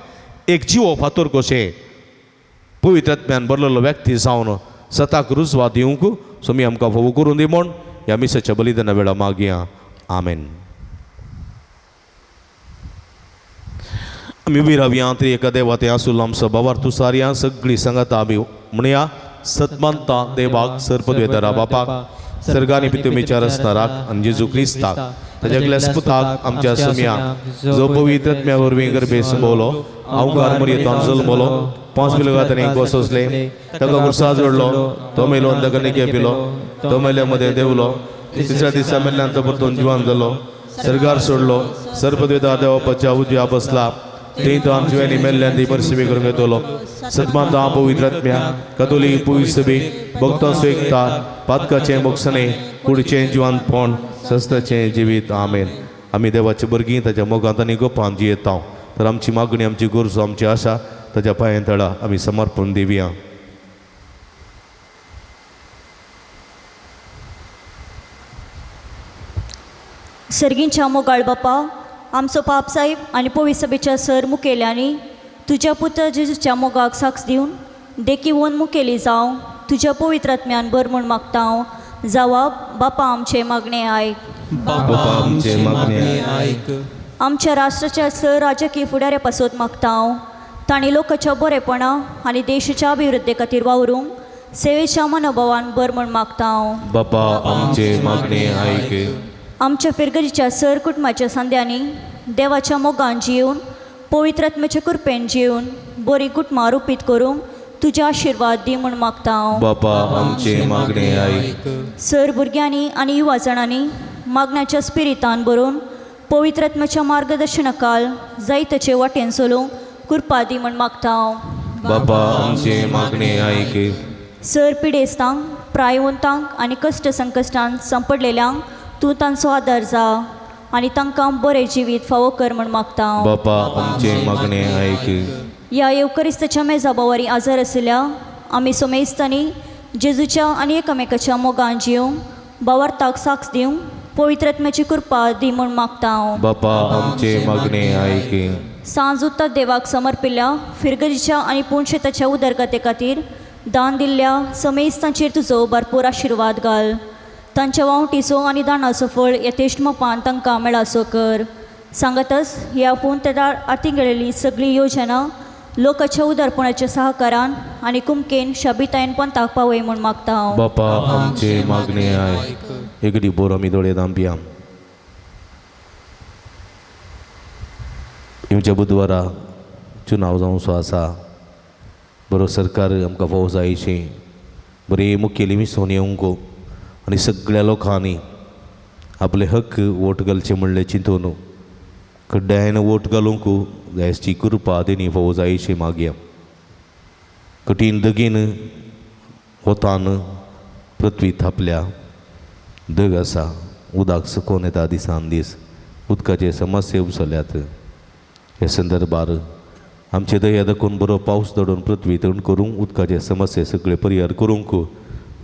एक जिवो फातोर कशें पवित्र आत्म्यान भरलेलो व्यक्ती जावन सताक रुजवात दिवंक सोमी आमकां फोव करून दी म्हूण ह्या मिसाच्या बलिदाना वेळा मागया. आमेन. आमी उबी रावया. तरी एका देवा ते आसूल आमचो बाबार तुसारया सगळी सांगाता आमी म्हणया, सतमानता देवाक सरपदवेतरा बापाक सर्गानी पितुमीच्या रसनाराक आनी जेजू क्रिस्ताक ताच्या ग्लेसपुताक आमच्या सुमया जो पवित्र आत्म्या वरवीं गर्भे संभवलो, अवकार मरयेतान जल्मलो, 5 मिलगा ताणें कोसोसले, ताका गुरसा जोडलो, तो मेलो आनी ताका निके पिलो, तो मेल्या मदें देंवलो, तिसऱ्या दिसा मेल्ल्यान तो परतून जिवान जालो, सरगार सोडलो, सर्पद्वेता देवापाच्या उजव्या बसला, थंय तो आमची आनी मेल्ल्यान ती परसिबी करूंक येतलो. सतमानता पवित्र आत्म्या कतोलीक पवित्र सभे भक्तांचो एकता पातकाचें बोगसणें कुडीचें जिवानपण सस्ताचें जिवीत. आमेन. आमी देवाचे भुरगीं ताच्या मोगांत आनी गोपान जियेता तर आमची मागणी, आमची गरजो, आमची आशा ताच्या पांयां तळा आमी समर्पण दिवया. सर्गींच्या मोगाळ बापा, आमचो पाप साहेब आनी पवित्र सभेच्या सर मुखेल्यांनी तुज्या पुत्र जेजूच्या मोगाक साक्ष दिवन देखी वोन मुखेली जावं तुज्या पवित्र आत्म्यान भर म्हूण मागता हांव. जावा बापा आमचें मागणें आयक. बापा आमचें मागणें आयक. आमच्या राष्ट्राच्या सर राजकीय फुडाऱ्या पासत मागता हांव, तांणी लोकांच्या बरेपणा आनी देशाच्या अभिवृद्धी खातीर वावरूंक सेवेच्या मनोभावान भर म्हूण मागता हांव. बापा आमचें मागणें आयक. आमच्या फिरगजीच्या सर कुटुंबाच्या सांद्यांनी देवाच्या मोगान जिवन पवित्र आत्म्याच्या कृपेन जिवन बरी कुटुंबां रुपीत करूंक तुजे आशिर्वाद दी म्हूण मागता हांव. बापा आमचें मागणें आयक. सर भुरग्यांनी आनी युवा जाणांनी मागण्याच्या स्पिरितान बरोवन पवित्र आत्म्याच्या मार्गदर्शनाखाल जायतेचे वाटेन चलूंक कृपा दी म्हूण मागता हांव. बापा आमचें मागणें आयक. सर पिडेस्तांक, प्रायवंतांक आनी कश्ट संकश्टांत सांपडलेल्यांक तूं तांचो आदार जा आनी तांकां बरें जिवीत फावो कर म्हूण मागता हांव. बापा आमचें मागणें आयक. ह्या येवकरिस्ताच्या मेजा बोवारी आजार आशिल्ल्या आमी सोमेस्तांनी जेजूच्या आनी एकामेकाच्या मोगान जिवंक बावार्थाक साक्ष दिवंक पवित्र आत्म्याची कृपा दी म्हूण मागता हांव. बापा आमचें मागणें आयक. सांज उत्तर देवाक समर्पिल्ल्या फिरगजीच्या आनी पुणशेताच्या उदरगते खातीर दान दिल्ल्या समेस्तांचेर तुजो भरपूर आशिर्वाद घाल. तांच्या वावटीचो आनी दानाचो फळ यथेश्ट मपान तांकां मेळासो कर. सांगतच ह्या पूण त्या आती गेलेली सगळी योजना लोकांच्या उदारपणाच्या सहकारान आनी कुमकेन शाबितायन पंथाक पावय म्हूण मागता हांव. बापा आमचें मागणें आयक. एगडी बोर आमी दोळे दांपया. येवच्या बुधवारा चुनाव जावचो आसा. बरो सरकार आमकां फावो जायशी बरी मुखेली मिसोन येवंक आनी सगळ्या लोकांनी आपले हक्क वोट घालचे म्हणलें चिंतून खड्ड्यान वोट घालूंक जायची कृपा तेणी फावो जायशी मागया. कठीण दगीन वतान पृथ्वी थापल्या, दग आसा, उदक सुकोन येता दिसान दीस, उदकाचे समस्या उपसल्यात. हे संदर्भार आमचे दया दाखोवन बरो पावस धाडून पृथ्वी तण करूंक उदकाचे समस्ये सगळे परिहार करूंक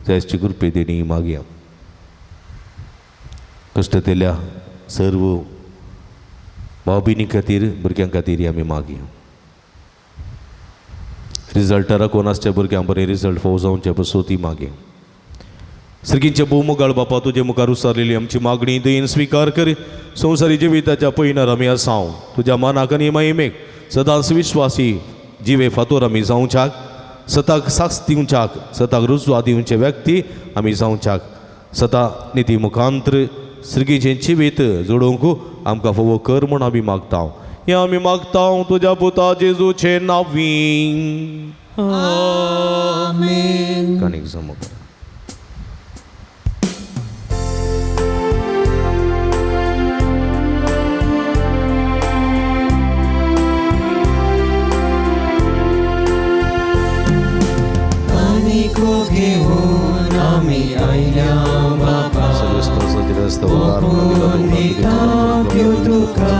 जायची कृपे देणी मागया. कश्टतेल्या सर्व भाव भयणी खातीर भुरग्यां खातीर आमी मागया. रिजल्टा राखून आसच्या भुरग्यां बरें रिजल्ट फावो जावचे पसून ती मागया. सर्गींचे भोवमुगाळ बापा तुजे मुखार उसारलेली आमची मागणी दयेन स्विकार कर. संवसारी जिविताच्या पयनार आमी आसाव तुज्या मानाक आनी महिमेक सदांच विश्वासी जिवे फातोर आमी जावच्याक, सताक साक्ष दिवच्याक, सताक रुजवा दिवचे व्यक्ती आमी जावच्याक, सता निती मुखांत्र सर्गीचें जिवीत जोडोवंक आमकां फावो कर म्हूण आमी मागता. हें आमी मागता तुज्या पुता जेजूचे नांवी. आमेन. काणीक जमो. घेऊन आमी आयल्या बापा, तुका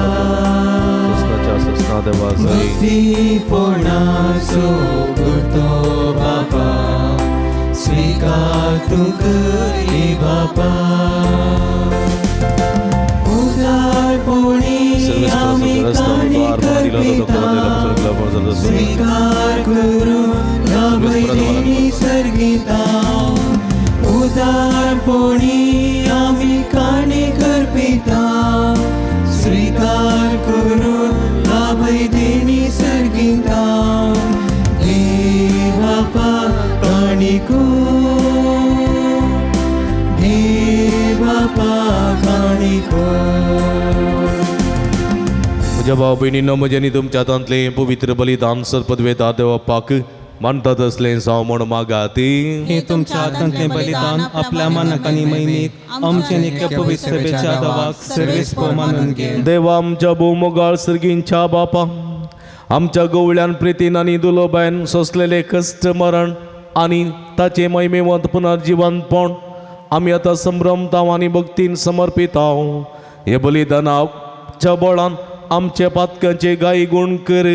भक्तीपणाचो करतो बापा, स्विकार तूं करी बापा. उदारपणी आमी काणी करपिता, स्विकार करून लाभयनी सर्गिता. उदारपणी आमी काणी करपिता, स्विकार करून लाभयनी सर्गिता. देवापा काणिको, देवापा काणिको. म्हज्या भाव भयणीनो, म्हज्या आनी तुमच्या हातांतलें पवित्र बलिदान सरपदवेता देवापाक मानतात असलें जावं म्हूण मागात. हे तुमच्या हातांतलें बलिदान आपल्या मानाक आनी महिमेक आमचे नित्य पवित्र सभेच्या देवाक सर्वेस्पर मानून घे. देवा आमच्या भोवमोगाळ सर्गींच्या बापा, आमच्या गवळ्यान प्रितीन आनी दुलोबायन सोंसलेले कश्ट मरण आनी ताचे महिमेवंत पुनर्जिवंतपण आमी आतां संभ्रमताव आनी भक्तीन समर्पिताव. हे बलिदानाच्या बळान आमचे पातकांचे गायी गुण कर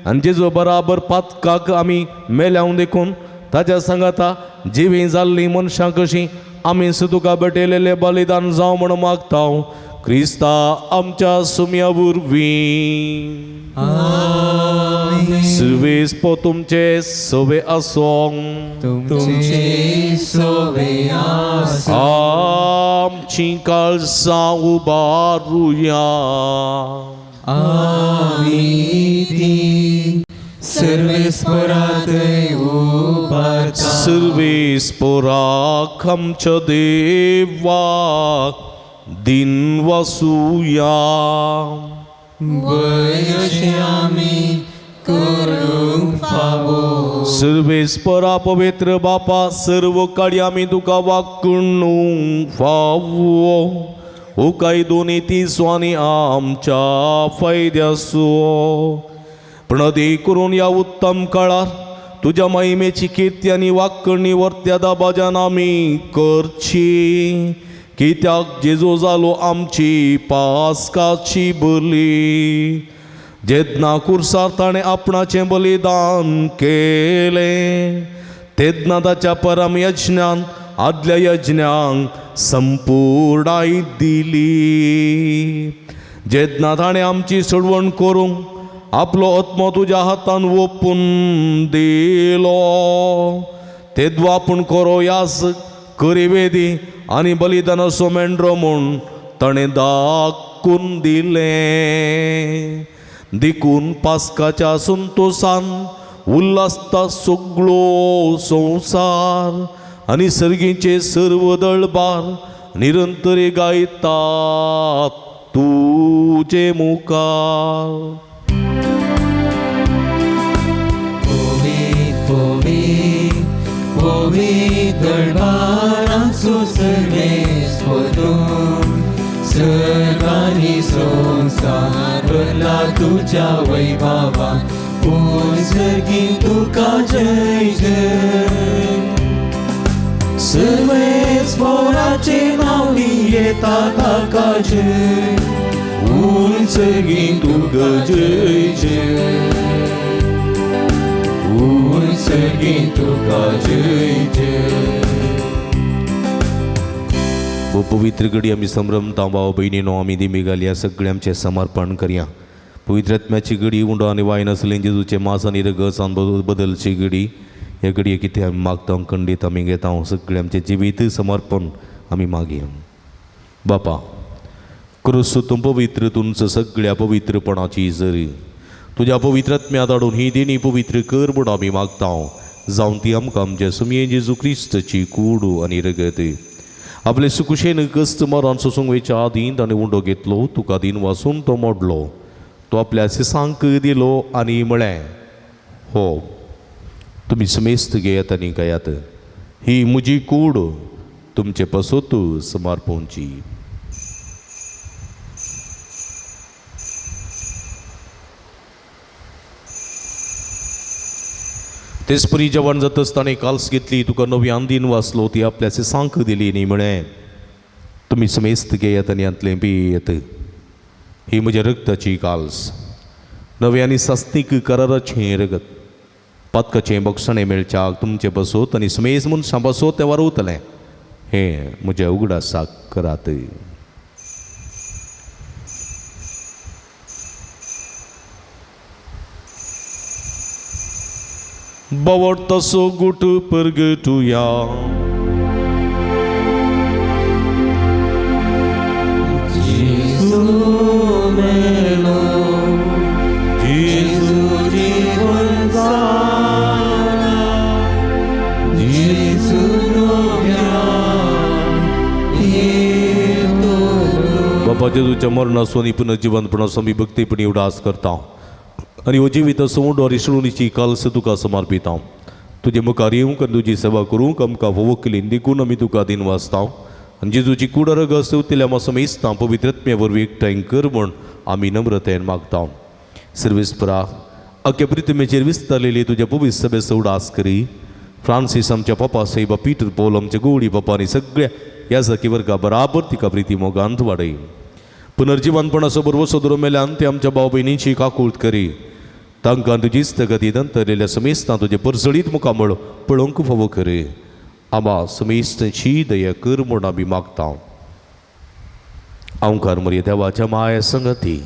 आनी जेजो बराबर पातकाक आमी मेल्याव देखून ताच्या सांगाता जिवीं जाल्लीं मनशां कशीं आमी तुका भेटयलेलें बलिदान जावं म्हूण मागता. क्रिस्ता आमच्या सुम्या वरवीं. सुर्वेस तुमचे सवे आसों, तुमचे सवे आसों. आमची काळजां उबारुया. आमी ती सर्वेस्परातय उबारता. सर्वेस्पराक आमच्या देवाक दिन वसुया. बयशे आमी करूंक फावो. सर्वेस्परा पवित्र बापा, सर्व काळी आमी तुका वागणूक फावो. ओ कायदो नीतीचो आनी आमच्या फायद्याचो प्रणदी करून ह्या उत्तम काळार तुज्या महिमेची किर्ती आनी वाकणी वर्त्या दाबाजान आमी करची. कित्याक जेजू जालो आमची पास्काची बली. जेन्ना कुर्सार ताणें आपणाचें बलिदान केलें तेन्ना ताच्या परम यज्ञान आदल्या यज्ञांक संपूर्णाय दिली. जेन्ना ताणें आमची सोडवण करूंक आपलो आत्मो तुज्या हातान ओपून दिलो तेद्वा आपूण करो यास करिवेदी आनी बलिदानाचो मेंढरो म्हूण ताणें दाखून दिलें. देखून पास्काच्या संतोसान उल्हासता सगळो संवसार आनी सर्गीचे सर्व दळबार निरंतरी गायतात तुजे मुखार. दळबारांचो सर्वेस्पर तूं, सर्वांनी संवसार भरला तुज्या वैभवान. सर्गी तुका जय जय. सर्वेस्पराचे नांव येता ताका जय. सर्गी तुका जय जय. सर्गी तुका जय जय. वो पवित्र घडी आमी संभ्रमता भाव भयणीनो, आमी दिमी घालया, सगळें आमचें समर्पण करया. पवित्र आत्म्याची घडी उंडो आनी वायन आसलें जेजूचें मांस आनी रगत बदलची घडी. ह्या घडये कितें आमी मागता, खंडीत आमी घेता, सगळें आमचें जिवीत समर्पण आमी मागया. बापा, क्रिस्त तूं पवित्र, तुमचं सगळ्या पवित्रपणाची जरी तुज्या पवित्र आत्म्या धाडून ही देणी पवित्र कर म्हूण आमी मागता, जावन ती आमकां आमच्या सुमये जेजू क्रिस्तची कूड आनी रगत. आपले सुकुशेन कस्त मरण सोसूंक वयच्या आदीं ताणें उंडो घेतलो, तुका दिन वासून तो मोडलो, तो आपल्या सिसांक दिलो आनी म्हळें, हो तुमी समेस्त घेयात आनी गायात, ही म्हजी कूड तुमचे पसोत समर्पणची. तेचपरी जेवण जातच ताणें काल्स घेतली, तुका नवी आंदीन वाचलो, ती आपल्या सिसांक दिली न्ही म्हळें, तुमी समेस्त घेयात आनी हांतलें पियेत, ही म्हज्या रगताची काल्स, नवे आनी सास्तीक कराराचें रगत, पातकाचें बक्षणें मेळच्याक तुमचें बसोत आनी समेज मनशां बसोत तें वारवतलें, हें म्हज्या उगडासाक करात. बावड तसो गुट परगटुया. जेजू मेलो, जेजू जीवन जाला, जेजू नव्यान येतलो. बाबा जेजूच्या मरणाचो आनी पुनर्जिवनपणाचो आमी भक्तीपणी उडास करता आनी हो जिवीत असो रिसणुनीची काल्स तुका समर्पिता. तुजे मुखार येवंक आनी तुजी सेवा करूंक आमकां वोवकली देखून आमी तुका दिन वाचता आनी जेजूची कूड रगत उरतल्या मासम इस्ता पवित्र आत्म्या वरवीं एकठांय कर म्हूण आमी नम्रतेन मागता. सर्वेस्परा, अख्या प्रितमेचेर विस्तारलेली तुज्या पवित्र सभेचो उडास करी. फ्रांसीस आमच्या पप्पा साहेबा, पीटर पॉल आमच्या गोवडी पप्पा आनी सगळ्या ह्या सखी वर्गा बराबर तिका प्रिती मोगांत वाडय. पुनर्जिवनपणाचो बरवसो दवरून मेल्यान ते आमच्या भाव भयणींची काकूळत करी. तांकां तुजी स्थगती दंतरलेल्या समेस्तां तुजें परजळीत मुखामळ पळोवंक फावो करी. आबा समेस्तांची दया कर म्हूण आमी मागता. आंवकार मरये देवाच्या माया संगती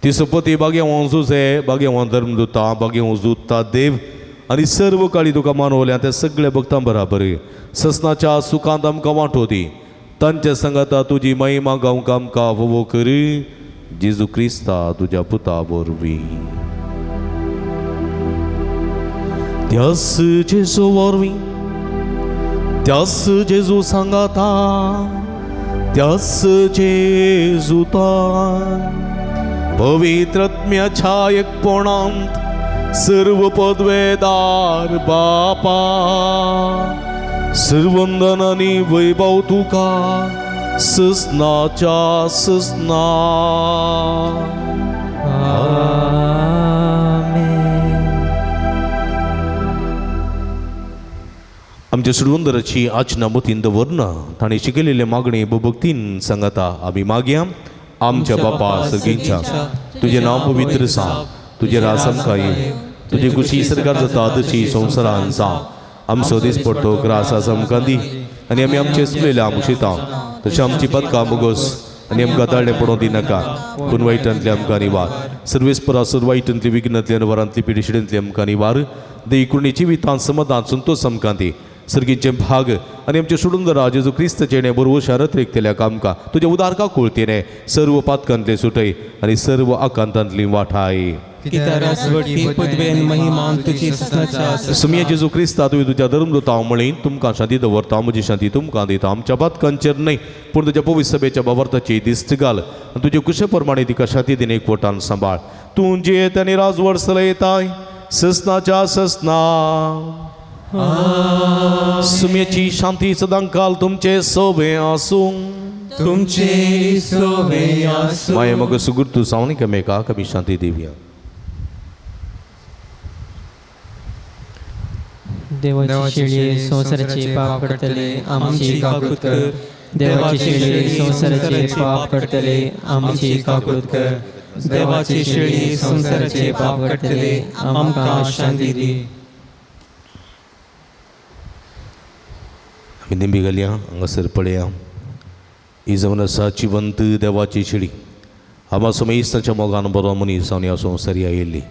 ती सोपती बागेवां जुजे, बागेवां धर्मदुता, बागेवां जुता देव आनी सर्व काळी तुका मानवल्या त्या सगळ्या भक्तां बराबर ससनाच्या सुखांत आमकां वांटो दी. तांच्या संगाता तुजी महिमा गावंक आमकां फावो करी. जेजू क्रिस्ता तुज्या पुता वरवीं. त्यास जेजू वरवीं, त्यास जेजू सांगाता, त्यास जेजूता पवित्र आत्म्याच्या एकपणांत सर्व पदवेदार बापा, सर्वंदन आनी वैभव तुका ससनाच्या ससना. आमच्या सुडवंदराची आचना मतीन दवरना ताणें शिकयलेले मागणी भक्तीन सांगता आमी मागया. आमच्या बापा सगळींच्या तुजें नांव पवित्र जावं, तुजें राज आमकां येवं, तुजी खुशी सरकार जाता तशी संवसारान जावं. आमचो दिसपट्टो ग्रास आज आमकां दी आनी आमी आमचे चुकलेल्या आमशिता तशें आमची पदकां बोगस आनी आमकां ताळें पडोवंक दिनाका, पूण वायटांतली आमकां निवार. सर्वेस्परा सर वायटांतली विघ्नांतली आनी वरांतली पिडिशिडेंतली आमकां निवार. देकुणी जिवितांत समाधान संतोष आमकां दी. सर्गीचे भाग आनी आमचे सोडून जेजू क्रिस्तचें बरोबर शारत रेखतल्या कामकां तुज्या उदार काकुळतीने सर्व पातकांतले सुटय आनी सर्व आकांतांतली वाठाय. सुमिया जेजू क्रिस्ता तुवें तुज्या धर्मदूता म्हळी तुमकां शांती दवरता, म्हजी शांती तुमकां दिता. आमच्या पातकांचेर न्हय पूण तुज्या पवित्र सभेच्या बावर्ताची दिश्ट घाल आनी तुजे कुशे प्रमाणे तिका शांती दिन एकवटान सांबाळ. तूं जियेत आनी राजवट चलयताय ससनाच्या ससना. सुम्याची शांती सदांकाल तुमचे सोबे आसूं, तुमचे सोबे आसूं. माये मग सुगुर्तू जावन एकामेकाक आमी शांती दिवया. देवाची शेळी संवसाराचे पाप काडटले आमची काकूत कर. देवाची शेळी संवसाराचे पाप काडटले आमची काकूत कर. देवाची शेळी संवसाराचे पाप काडटले आमकां शांती दी. आमी दिंबी घालया हांगासर पळया ही जावन आसा जिवंत देवाची शिडी आमा समेस्ताच्या मोगान बरो मनीस जावन ह्या संवसारी आयिल्ली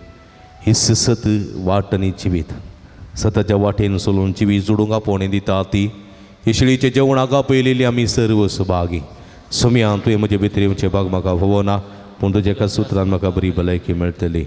ही सत वाट आनी जिवीत सताच्या वाटेन चलून जिवीत जोडूंक आपोवणें दिता ती ही शिळीचे जेवणाक आपयलेली आमी सर्व सभागी सोम्या तुवें म्हजे भितर येवचें भाग म्हाका फावना पूण तुज्या एका सुत्रान म्हाका बरी भलायकी मेळटली.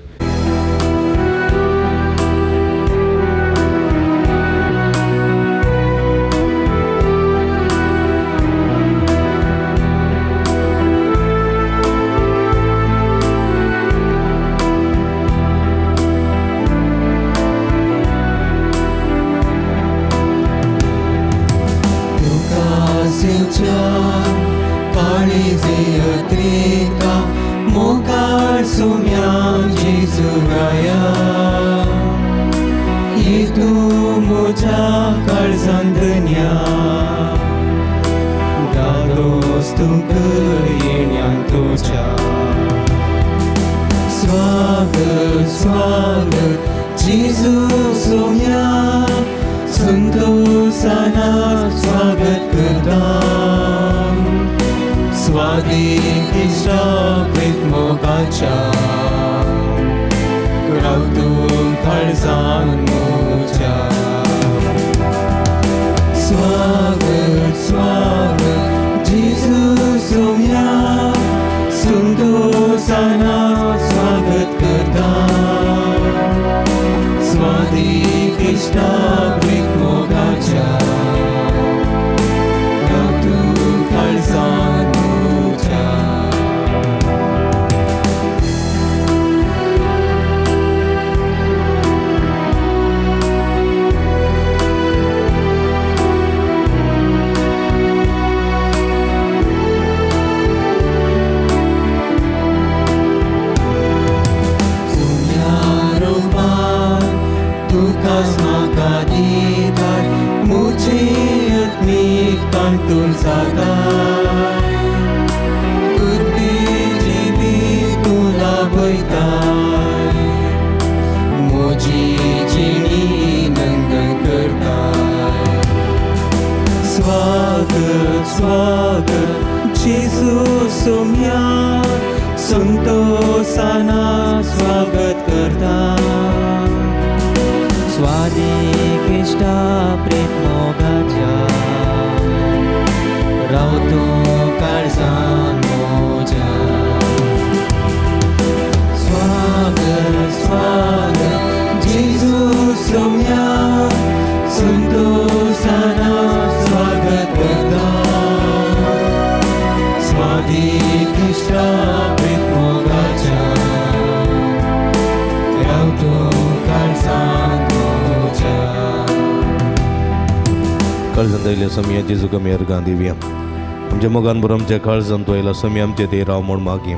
समी जेजू कमी अर्गां दिवया आमच्या मोगान बरो आमच्या काळजान तो आयला समी आमचे ते राव म्हूण मागीं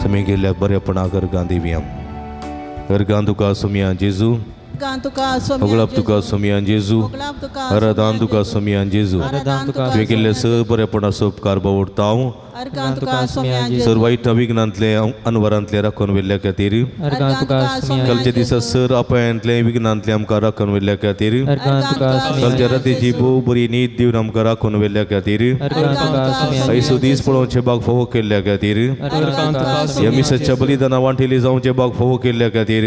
समी गेल्ल्या बरेपणाक अर्गां दिवया अर्गां तुका सोमिया जेजू होगळाप तुका सोमिया जेजू हरदान तुका सोमिया जेजू तुवें केल्ले स बरेपणाचो उपकार बावडटा हांव सर वायट विघ्नांतले अनवरांतले राखून व्हेल्ल्या खातीर कालच्या दिसा सर अपायांतले विघ्नांतले आमकां राखून व्हेल्ल्या खातीर कालच्या रातीची भोव बरी न्हीद दिवन आमकां राखून व्हेल्ल्या खातीर ऐसो दीस पळोवचे बाग फावो केल्ल्या खातीर ह्या मिसाच्या बलिदाना वांटेली जावचे बाग फावो केल्ल्या खातीर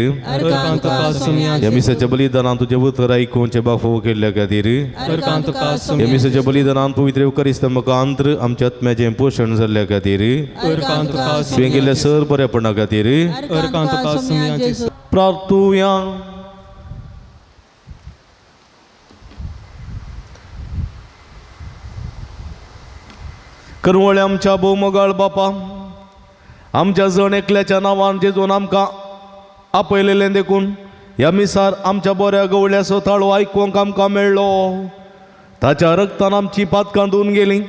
ह्या मिसाच्या बलिदानान तुजें उतर आयकुवचे बाग फावो केल्ल्या खातीर ह्या मिसाच्या बलिदानान पवित्र येवकारिस्त म्हाका आंत्र आमच्या आत्म्याचें पोशण जाल्ल्या खातीर तुवें केल्ल्या सर बरेपणा खातीर प्रार्थुया. करवळे आमच्या भोवमोगाळ बापा आमच्या जण एकल्याच्या नांवान जेजून आमकां आपयलेलें देखून ह्या मिसार आमच्या बऱ्या गवळ्याचो ताळो आयकूंक आमकां मेळ्ळो. ताच्या रक्तान आमची पातकां धुवन गेलीं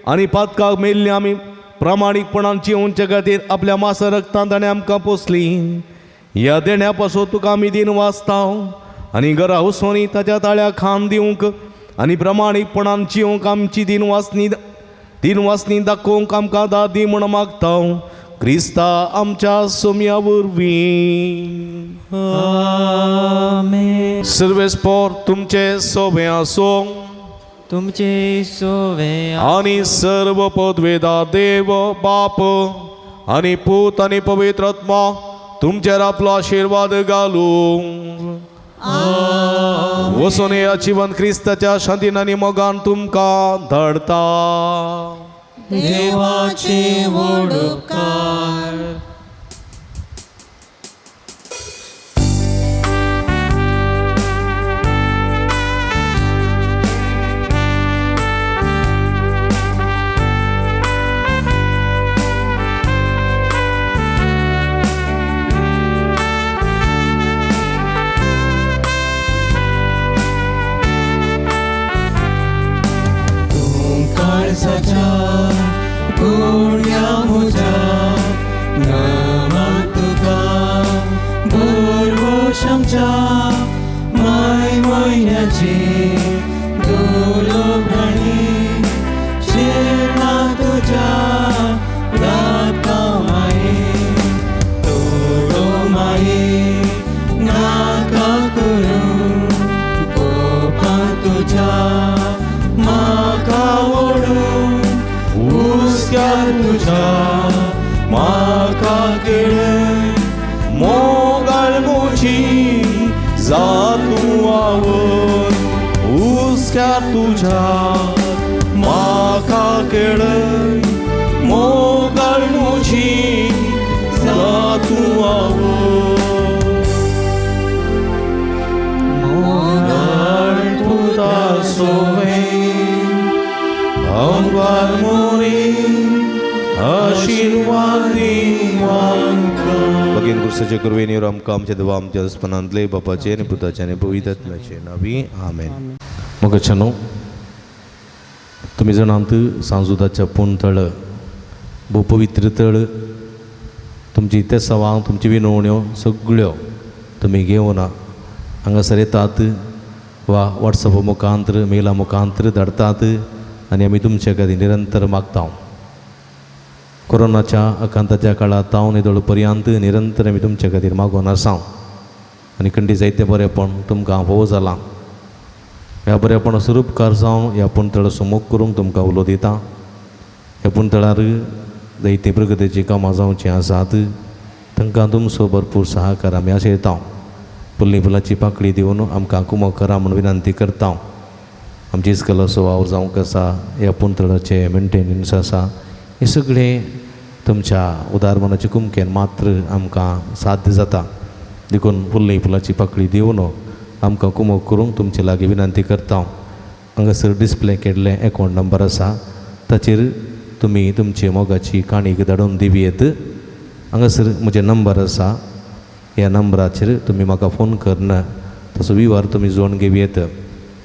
आनी पातकां मेल्लीं आमी प्रामाणीकपणान जिवचे खातीर आपल्या मासा रक्तान ताणें आमकां पोसली. ह्या देण्या पासून तुका आमी दिन वाचता आनी घरा वचून ताच्या ताळ्या खान दिवंक आनी प्रामाणीकपणान जिवंक आमची दिन वासनी दाखोवंक आमकां दादी म्हूण मागता क्रिस्ता आमच्या सोम्या वरवीं. आमेन. सर्वेस्पोर तुमचे सोबे आसूं. तुमचे सोवे आनी सर्व पदवेदार देव बाप आनी पूत आनी पवित्र आत्मा तुमचेर आपलो आशिर्वाद घालूं. वचून या जिवन क्रिस्ताच्या शांतीन आनी मोगान तुमकां धाडता. देवाचे व्हड उपकार. काळजाच्या गुण्या म्हज्या नामाक तुका भरवश आमच्या माय म्हयन्याची दुलोभणी शेणा तुज्या राता माये तोडो माये नाका करूं कोपा तुज्या म्हाका ओडून हुस्क्यार तुज्या म्हाका केळय मोगाळ म्हजी जा तूं आवय हुस्क्यार तुज्या म्हाका केळय मोगाळ म्हजी जा तूं आवय. मोगाळ पुता सोवे अंबार मोरी आशीर्वाद भगीन कुर्साचे कुरवेनीर आमकां आमच्या देवा आमच्या स्पनांतले बापाचे आनी पुताचे आनी पवित्र आत्म्याचे नावी आमेन. मोगाच्यानो तुमी जाणात सांजुदाच्या पूण तळ भोव पवित्र तळ तुमची तेसावां तुमची विनवण्यो सगळ्यो तुमी घेवन हांगासर येतात वा वॉट्सॅपा मुखांतर मेला मुखांतर धाडतात आनी आमी तुमचे खातीर निरंतर मागता. कोरोनाच्या आकांताच्या काळांत हांव निदळ पर्यंत निरंतर आमी तुमचे खातीर मागून आसा आनी खंडी जायतें बरेंपण तुमकां भोव जालां. ह्या बरेपणाचो उपकार जावन ह्या पुणतळाचो मोग करूंक तुमकां उलो दिता. ह्या पुणतळार जायतीं प्रगतीचीं कामां जावचीं आसात तांकां तुमचो भरपूर सहकार आमी आशयता. फुल्ली फुलाची पाकळी दिवन आमकां कुमक करा म्हूण विनंती करता. आमची इस्कलाचो वावर जावंक आसा ह्या पुणतळाचें मेंटेनन्स आसा हें सगळें तुमच्या उदार मनाचे कुमकेन मात्र आमकां साध्य जाता. देखून फुल्ली फुलाची पाकळी दिवन आमकां कुमक करूंक तुमचे लागीं विनंती करता. हांगासर डिस्प्ले केल्लें एकावंट नंबर आसा ताचेर तुमी तुमची मोगाची काणीक धाडून दिवयेत. हांगासर म्हजें नंबर आसा ह्या नंबराचेर तुमी म्हाका फोन करून तसो विवार तुमी जोडून घेवयेत.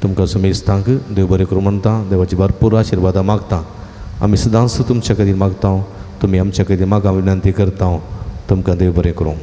तुमकां समेस्तांक देव बरें करूं म्हणटा. देवाची भरपूर आशिर्वादां मागता. आमी सदांच तुमच्या खातीर मागता तुमी आमच्या खातीर मागा विनंती करता. तुमकां देव बरें करूं.